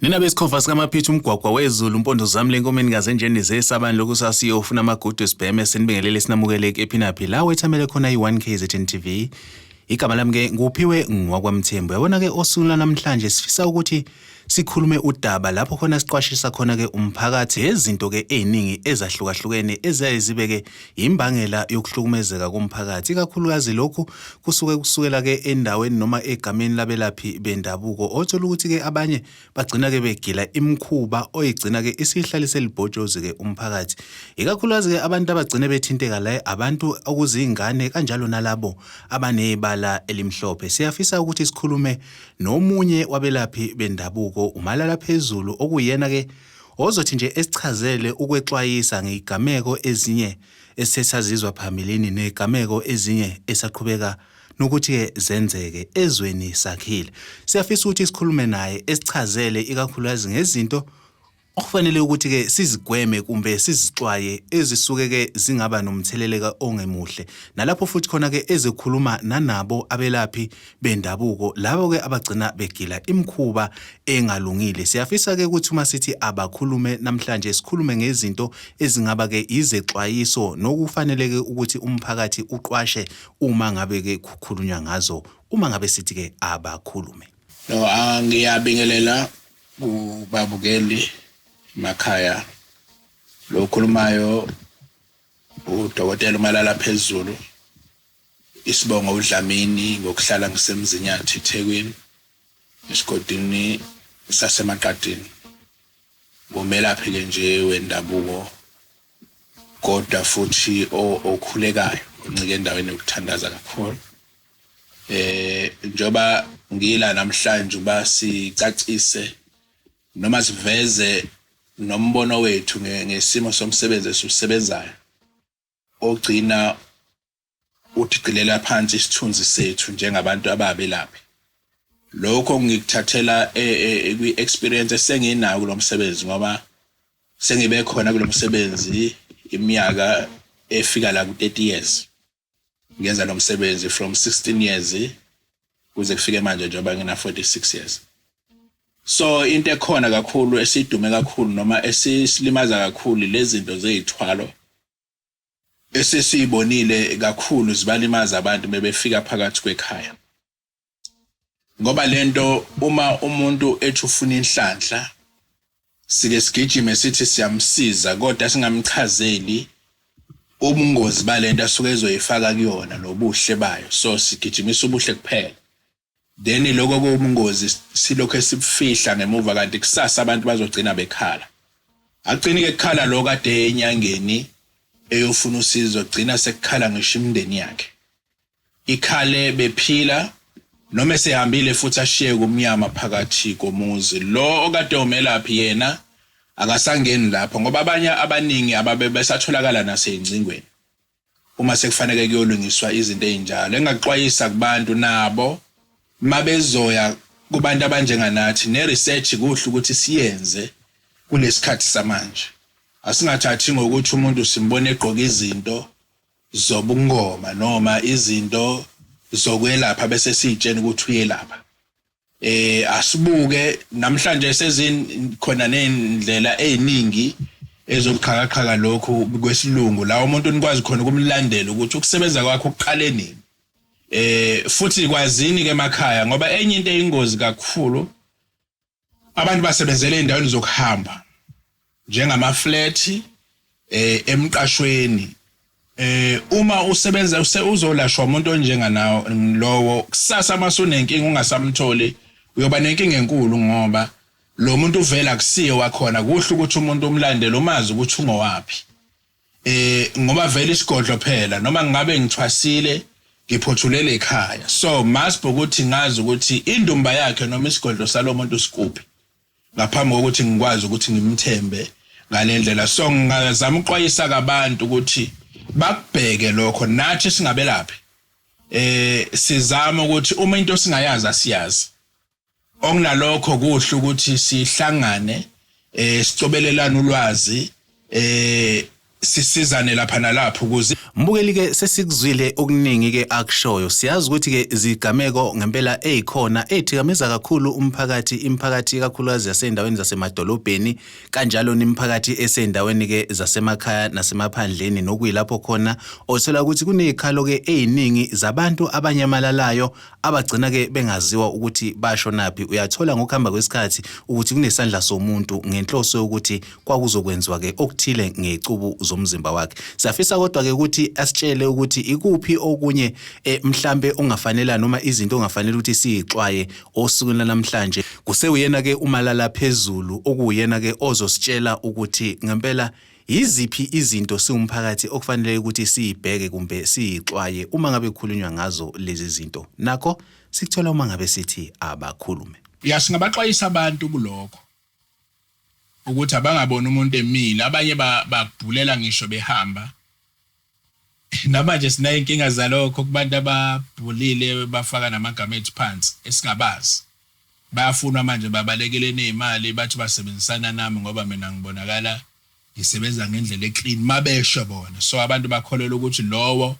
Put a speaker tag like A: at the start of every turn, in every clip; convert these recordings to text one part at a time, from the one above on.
A: Nina besikhova sikamaphitha umgwagwa wezulu mpondo zami lenkomeni kazenjeni zesabani lokhu sasiyofuna amagudu esibheme sinibingelele sinamukele kephinaphi la wethamele khona i-1 KZN TV. Igama lami ke nguphiwe ngwakwamthembu. Yabona ke osuku namhlanje sifisa ukuthi sikhulume udaba lapho khona siqwashisa khona ke umphakathi ngezinto ke eziningi ezahlukahlukene eziyaye zibe ke imbangela yokuhlukumezeka komphakathi ikakhulukazi lokhu kusuke kusukela ke endaweni noma egameni labelaphi bendabuko othola ukuthi ke abanye bagcina ke begila imikhuba oyigcina ke isihlalise libhotshozi ke umphakathi ikakhulukazi ke abantu abagcine bethinteka la abantu okuzingane kanjalo nalabo abanebala elimhlophe. Siyafisa ukuthi sikhulume nomunye wabelaphi bendabuko uMalala Phezulu okuyena ke ozothi nje esichazele ukwexwayisa ngezigameko ezinye esesazizwa phambilini nezigameko ezinye esaqhubeka nokuthi-ke zenzeke ezweni sakhile. Siyafisa ukuthi sikhulume naye esichazele ikakhulukazi ngezinto Okufanele ukuthi-ke sizigweme kumbe sizixwaye ezisuke-ke zingaba nomtheleleka ongemuhle. Nalapho futhi khona-ke ezikhuluma nanabo abelaphi bendabuko, labo-ke abagcina begila imikhuba engalungile. Siyafisa-ke ukuthi uma sithi abakhulume namhlanje sikhulume ngezinto ezingaba-ke izexwayiso nokufanele-ke ukuthi umphakathi uqwashe uma ngabe-ke kukhulunywa ngazo, uma ngabe sithi-ke abakhulume.
B: No, ngiyabingelela kubabukeli emakhaya. Lo okhulumayo udokotela uMalala Phezulu, isibongo uDlamini, ngokuhlala ngiseMzinyathi eThekwini, esigodini saseMaqadini. Ngumelaphi-ke nje wendabuko kodwa futhi okhulekayo, oncike endaweni yokuthandaza kakhulu. Njengoba ngila namhlanje uba sicacise noma siveze nombono wethu ngesimo somsebenzi esiwusebenzayo ogcina udicilela phansi isithunzi sethu njengabantu ababelaphi. Lokho ngikuthathela kwi-experience esenginayo kulo msebenzi ngoba sengibe khona kulo msebenzi iminyaka efika la ku-30 years. Ngenza lo msebenzi from 16 years kuze kufike manje njengoba ngina 46 years. So into ekhona kakhulu esidume kakhulu noma esisilimaza kakhulu lezi zinto zezithwalo esesiyibonile kakhulu zibalimaza abantu bebefika phakathi kwekhaya. Ngoba lento uma umuntu ethi ufuna inhlanhla sike sigijime sithi siyamsiza kodwa singamchazeli ubungozi balento asuke ezoyifaka kuyona nobuhle bayo, so sigijimisa ubuhle kuphela, then lokho kuwubungozi silokhu esibufihla ngemuva kanti kusasa abantu bazogcina bekhala. Agcini-ke kukhala lo kade enyangeni eyofuna usizo, gcina sekukhala ngisho imindeni yakhe. Ikhale bephila noma esehambile futhi ashiye kumnyama phakathi komuzi. Lo okade umelaphi yena akasangeni lapho ngoba abanye abaningi ababe besatholakala nasey'ngcingweni uma sekufanele kuyolungiswa izinto ey'njalo. Engakuxwayisa kubantu nabo mabezoya kubantu abanjenganathi ne-research kuhle ukuthi siyenze kulesikhathi samanje. Asingathathi ngokuthi umuntu simbona egqoka izinto zobungoma noma izinto zokwelapha bese siyitshena ukuthi uyelapha. Asibuke namhlanje sezikhona nendlela eziningi ezokuqhakaqhaka lokhu kwesilungu la umuntu nikwazi khona ukumlandela ukuthi ukusebenza kwakhe ukuqale nini. Futhi kwazini ke emakhaya ngoba enye into eyingozi kakhulu abantu basebenzele endaweni zokuhamba njengama flat emqashweni. Uma usebenza uzolashwa umuntu onjenganawo lowo, kusasa masunenkinga ungasamtholi uyoba nenkinga enkulu ngoba lo muntu uvela kusiye wakhona. Kuhle ukuthi umuntu umlandele umazi ukuthi ungowaphi, ngoba vele isigodlo phela noma ngabe ngithwasile ngiphothulele ekhaya, so must ukuthi ngazi ukuthi indumba yakhe noma isigodlo salomuntu sikuphi ngaphambi kokuthi ngikwazi ukuthi ngimthembe ngalendlela. So ngingazama ukuxwayisa kabantu ukuthi bakubheke lokho, nathi singabelaphi sizama ukuthi uma into singayazi asiyazi. Okunalokho kuhle ukuthi sihlangane Sicobelelana ulwazi, sisizane lapha nalapho ukuze
A: Mbukeli ke, sesikuzwile okuningi ke akushoyo. Siyazi ukuthi ke zigameko ngempela ezikhona ezithikameza kakhulu umphakathi, imiphakathi kakhulukazi yasendaweni zasemadolobheni, kanjalo nemiphakathi esendaweni ke zasemakhaya nasemaphandleni, nokuyilapho khona othola ukuthi kunezikhalo ke eziningi zabantu abanyamalalayo abagcina ke bengaziwa ukuthi bashonaphi. Uyathola ngokuhamba kwesikhathi ukuthi kunesandla somuntu ngenhloso yokuthi kwakuzokwenziwa ke okuthile ngecubu zomzimba wakhe. Siyafisa kodwa ke ukuthi asitshele ukuthi ikuphi okunye mhlambe ongafanela noma izinto ongafanele ukuthi siyixwaye osukwini namhlanje. Kusewuyena ke umalala phezulu okuyena ke ozositshela ukuthi ngempela yiziphi izinto siwumphakathi okufanele ukuthi siyibheke kumbe siyixwaye uma ngabe kukhulunywa ngazo lezi zinto. Nakho sikuthola uma ngabe sithi abakhulume.
B: Ya, singabaxwayisa abantu kulokho ukuthi abangaboni umuntu emile. Abanye bakubhulela ngisho behamba. Namanje sinayo inkinga zalokho kubantu ababhulile, bafaka namagama ethu phansi esingabazi. Bayafunwa manje, babalekele nezimali, bathi basebenzisana nami ngoba mina ngibonakala ngisebenza ngendlela eclean, mabesho bona. So abantu bakholelwa ukuthi lowo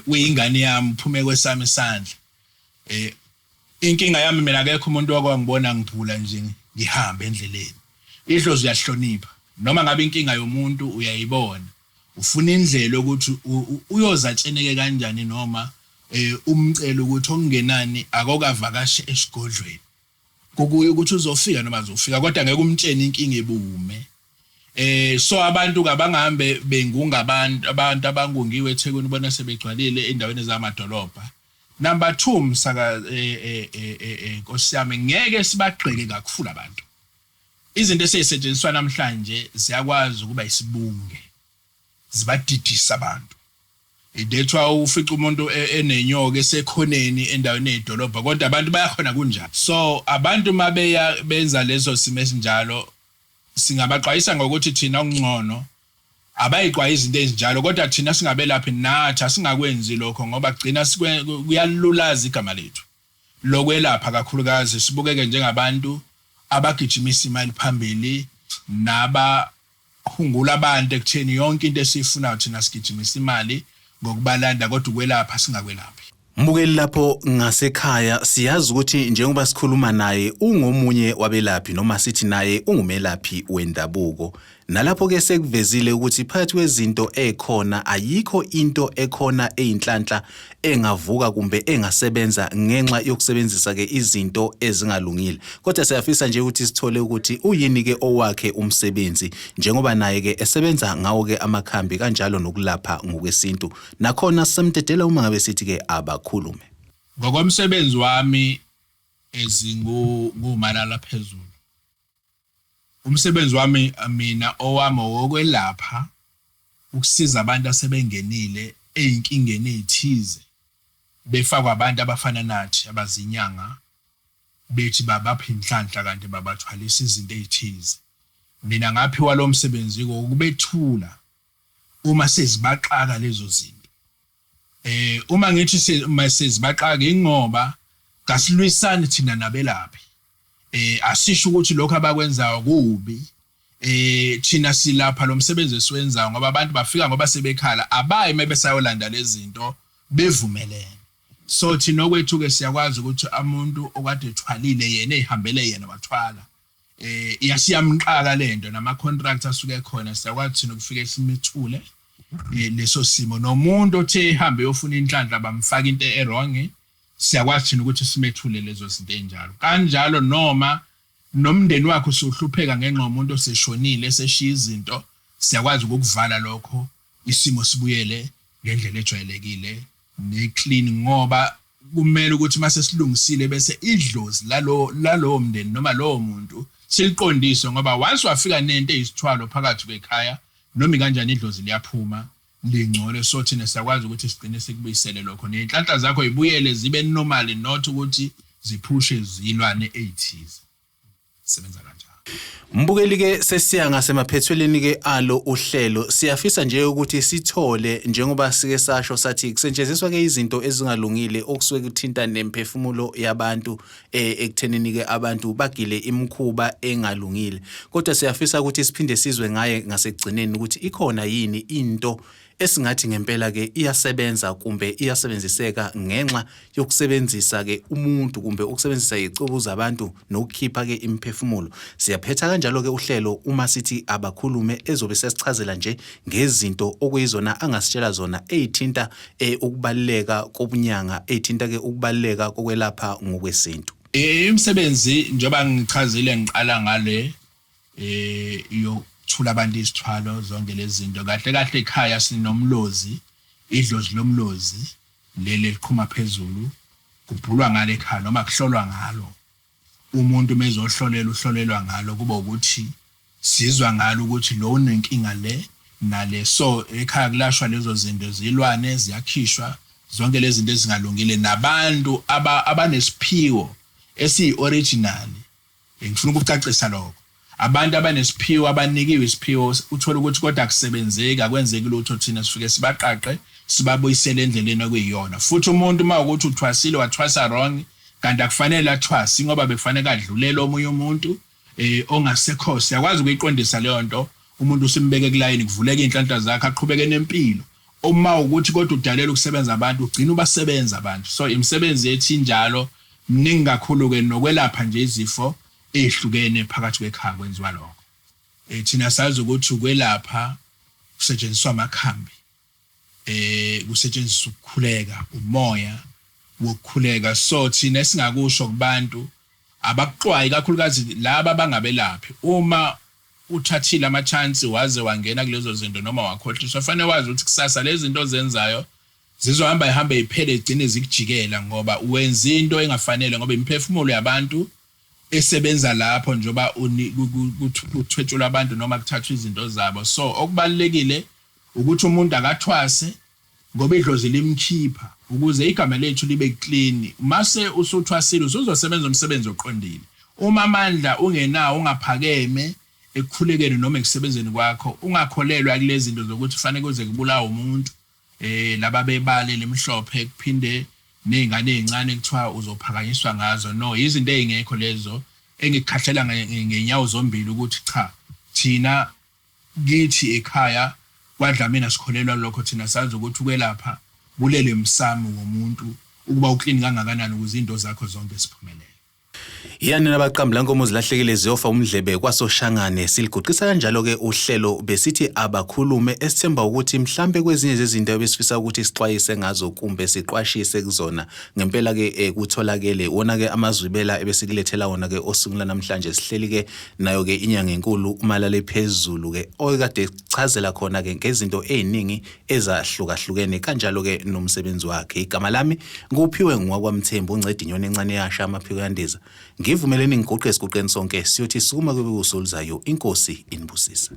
B: uyingane yami, uphume kwesami isandla. Inkinga yami mina, akekho umuntu okwangibona ngibhula nje ngihamba endleleni. Idlozi uyahlonipha, noma ngabe inkinga yomuntu uyayibona, ufuna indlela ukuthi uyozatsheneke kanjani, noma umcela ukuthi okungenani akokavakashe esigodlweni, kukuye ukuthi uzofika noma azofika, kodwa ngeke umtshene inkinga ebume. So abantu kabangahambe bengunga abantu abangungiwe eThekwini, ubona sebegcwalile endaweni zamadolobha. Number 2, msaka Nkosi yami, ngeke sibagxeke kakhulu abantu. Izinto esezisetshenziswa namhlanje ziyakwazi ukuba isibunge, zibadidisa abantu. That's why ufica umuntu enenyoka esekhoneni endaweni eyidolobha, kodwa abantu bayakhona kunjalo. So abantu mabeya benza leso simo esinjalo, singabaxwayisa ngokuthi thina okungcono abayixwaye izinto ezinjalo, kodwa thina singabelaphi nathi asingakwenzi lokho, ngoba kugcina kuyalulaza igama lethu lokwelapha, kakhulukazi sibukeke njengabantu abagijimisa imali phambili nabahungula abantu ekutheni yonke into esiyifunayo thina sigijimisa imali ngokubalanda, kodwa ukwelapha singakwelaphi.
A: Mbukeli lapho ngasekhaya, siyazi ukuthi njengoba sikhuluma naye ungomunye wabelaphi, noma sithi naye ungumelaphi wendabuko. Nalapho ke sekuvezile ukuthi phakathi kwezinto ekhona ayikho into ekhona eyinhlanhla engavuka kumbe engasebenza ngenxa yokusebenzisa ke izinto ezingalungile. Kodwa siyafisa nje ukuthi sithole ukuthi uyini ke owakhe umsebenzi, njengoba naye ke esebenza ngawo ke amakhambi kanjalo nokulapha ngokwesintu. Nakhona sisemdedela uma ngabe sithi ke abakhulume.
B: Ngokomsebenzi wami ezingumalala phezulu, umsebenzi wami mina owami owokwelapha, ukusiza abantu asebengenile ezinkingeni ezithize, befakwa abantu abafana nathi abazinyanga, bethi babapha inhlanhla kanti babathwalisa izinto ezithize. Mina ngaphiwa lo msebenzi kokubethula uma sezibaxaka lezo zinto. Uma ngithi uma sezibaxaka, ingoba kasilwisani thina nabelaphi. Asisho ukuthi lokho abakwenzayo kubi. Thina silapha lo msebenzi esiwenzayo ngoba abantu bafika ngoba sebekhala, abayi mebesayolanda lezi zinto bevumelene. So thina okwethu ke siyakwazi ukuthi umuntu okade ethwalile yena ehambele yena wathwala, iyasiyamxaka lento, nama contracts asuke ekhona, siyakwazi thina ukufika simethule leso simo. Nomuntu othe ehambe yofuna inhlanhla bamfaka into e-wrong, siyakwazi thina ukuthi simethule lezo zinto enjalo kanjalo. Noma nomndeni wakhe usuhlupheka ngenxa yomuntu oseshonile eseshiya izinto, siyakwazi ukukuvala lokho, isimo sibuyele ngendlela ejwayelekile ne-clean, ngoba kumele ukuthi mase silungisile bese idlozi lalo mndeni noma lowo muntu siliqondise, ngoba once wafika nento eyisithwalo phakathi kwekhaya, noma kanjani idlozi liyaphuma lingcole. So thina siyakwazi ukuthi sigcine sikubuyisele lokho, nezinhlanhla zakho ibuyele zibe normal, not ukuthi ziphushe zilwane ezithize. Sebenza kanjalo.
A: Mbukeli ke, sesiya ngasemaphethelweni ke alo uhlelo. Siyafisa nje ukuthi sithole, njengoba sike sasho sathi kusetshenziswa ke izinto ezingalungile okusuke kuthinta nemphefumulo yabantu ekuthenini ke abantu bagile imikhuba engalungile, kodwa siyafisa ukuthi siphinde sizwe ngaye ngasekugcineni ukuthi ikhona yini into esingathi ngempela ke iyasebenza kumbe iyasebenziseka ngenxa yokusebenzisa ke umuntu kumbe ukusebenzisa izicubu zabantu nokukhipha ke imiphefumulo. Siyaphetha kanjalo ke uhlelo uma sithi abakhulume, ezobe sesichazela nje ngezinto okuyizona angasitshela zona ezithinta ukubaluleka kobunyanga, ezithinta ke ukubaluleka kokwelapha ngokwesintu.
B: Imisebenzi, njengoba ngichazile, ngiqala ngale yokuthula abantu isithwalo, zonke lezi zinto. Kahle kahle ekhaya sinomlozi, idlozi lomlozi leli eliqhuma phezulu, kubhulwa ngalo ekhaya noma kuhlolwa ngalo. Umuntu mezohlolela uhlolelwa ngalo, kuba ukuthi sizwa ngalo ukuthi lo unenkinga le nale. So ekhaya kulashwa lezo zinto, zilwane ziyakhishwa, zonke lezi zinto ezingalungile, nabantu abanesiphiwo esiyi-original. Ngifuna ukucacisa lokho. Abantu abanesiphiwo, abanikiwe isiphiwo, uthola ukuthi kodwa akusebenzeki, akwenzeki lutho, thina sifike sibaqaqe, sibabuyisele endleleni okuyiyona. Futhi umuntu uma ukuthi uthwasile, wathwasa wrong, kanti akufanele athwase ngoba bekufanele adlulele omunye umuntu ongasekho, siyakwazi ukuyiqondisa leyo nto. Umuntu simbeke kulayini, kuvuleke iy'nhlanhla zakhe, aqhubeke nempilo. Uma ukuthi kodwa udalela ukusebenza abantu, ugcina ubasebenza abantu. So imisebenzi yethu injalo, mningi kakhulu-ke, nokwelapha nje izifo ey'hlukene phakathi kwekhaya kwenziwa lokho. Thina sazi ukuthi ukwelapha kusetshenziswa amakhambi, kusetshenziswa ukukhuleka, umoya wokukhuleka. So thina esingakusho kubantu, abakuxwayi, kakhulukazi laba abangabelaphi, uma uthathile ama-chance waze wangena kulezo zinto noma wakhohliswa, fanele wazi ukuthi kusasa lezi zinto ozenzayo zizohamba ihambe iphele, igcine zikujikela, ngoba wenza into engafanele, ngoba imiphefumulo yabantu esebenza lapho njengoba kuthwetshulwa abantu noma kuthathwa izinto zabo. So okubalulekile ukuthi umuntu akathwase ngoba idlozi limkhipha ukuze igama lethu libe clean. Mase usuthwasile, usuzosebenza umsebenzi oqondile. Uma amandla ungenawo, ungaphakeme ekukhulekeni noma ekusebenzeni kwakho, ungakholelwa kulezi zinto zokuthi fanele kuze kubulawe umuntu, laba bebala elimhlophe, kuphinde nezingane ezincane kuthiwa uzophakanyiswa ngazo. No, izinto ezingekho lezo. Engikukhahlela ngenyawo zombili ukuthi cha, thina kithi ekhaya kwaDlamini sikholelwa lokho. Thina sazi ukuthi ukwelapha kulele emsamo womuntu, ukuba uclean kangakanani ukuze into zakho zonke ziphumelele.
A: Yani nabaqambi lankomo zilahlekile ziyofa umdlebe kwaSoshangane. Siliguqisa kanjalo-ke uhlelo besithi abakhulume, esithemba ukuthi mhlambe kwezinye zezinto ebesifisa ukuthi sixwayise ngazo kumbe siqwashise kuzona ngempela-ke kutholakele wona-ke amazwibela ebesikulethela wona-ke osukwini lanamhlanje. Sihleli-ke nayo-ke inyanga enkulu uMalale phezulu-ke, okade chazela khona-ke ngezinto ey'ningi ezahlukahlukene, kanjalo-ke nomsebenzi wakhe. Igama lami nguphiwe ngwakwaMthembu, unceda inyoni encane yasha amaphiko yandiza. Ngivumeleni ngiguqe esiguqeni sonke, siyothi sukuma kube kusoluzayo. Inkosi inibusise.